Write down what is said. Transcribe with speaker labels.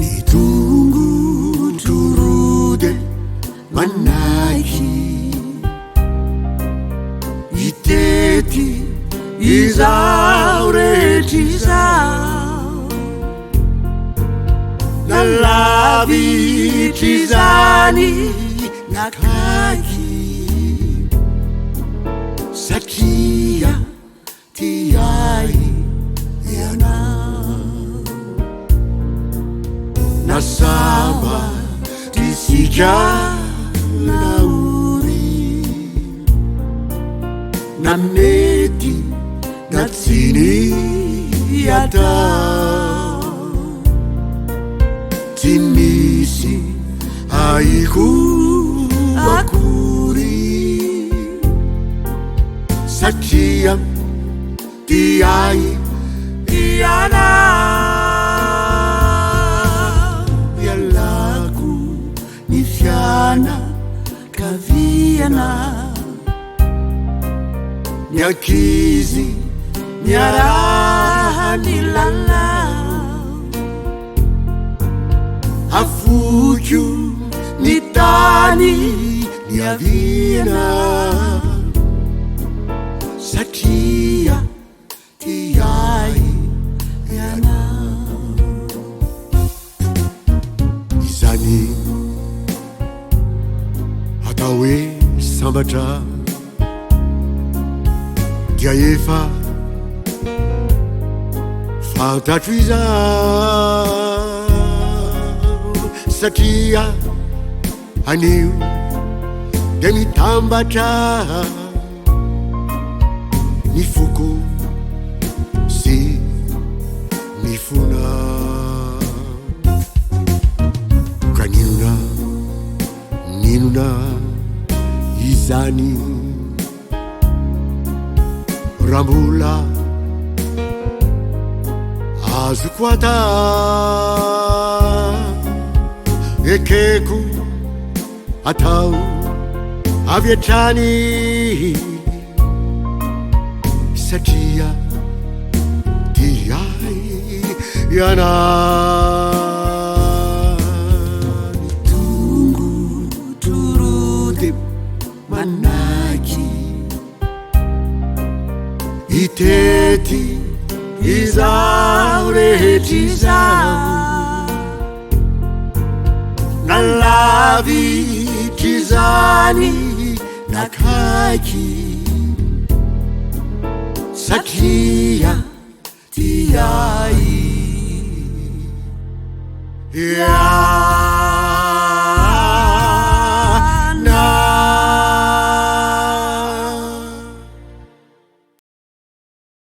Speaker 1: Ny tongotro roa dia manaiky hitety izao rehetra izao na lavitra izany na akaiky satria Tia ahy ianao. Na sambatra isika na ory, na mety na tsy ny atao, tsy misy ahiko akory. Satria tia ahy ianao. Ialako ny fianakaviana, ny ankizy niaraha-nilalao. Afoiko ny tany niaviana satria tia ahy ianao. Izany atao hoe sambatra dia efa fantatro izao satria anio dia mitambatra ny foko sy ny fona ka ninona ninona izany Raha mbola azoko atao, ekeko atao avy hatrany satria tia ahy ianao. Ny tongotro roa dia manaiky hitety izao rehetra izao na lavitra izany na akaiky satria tia ahy.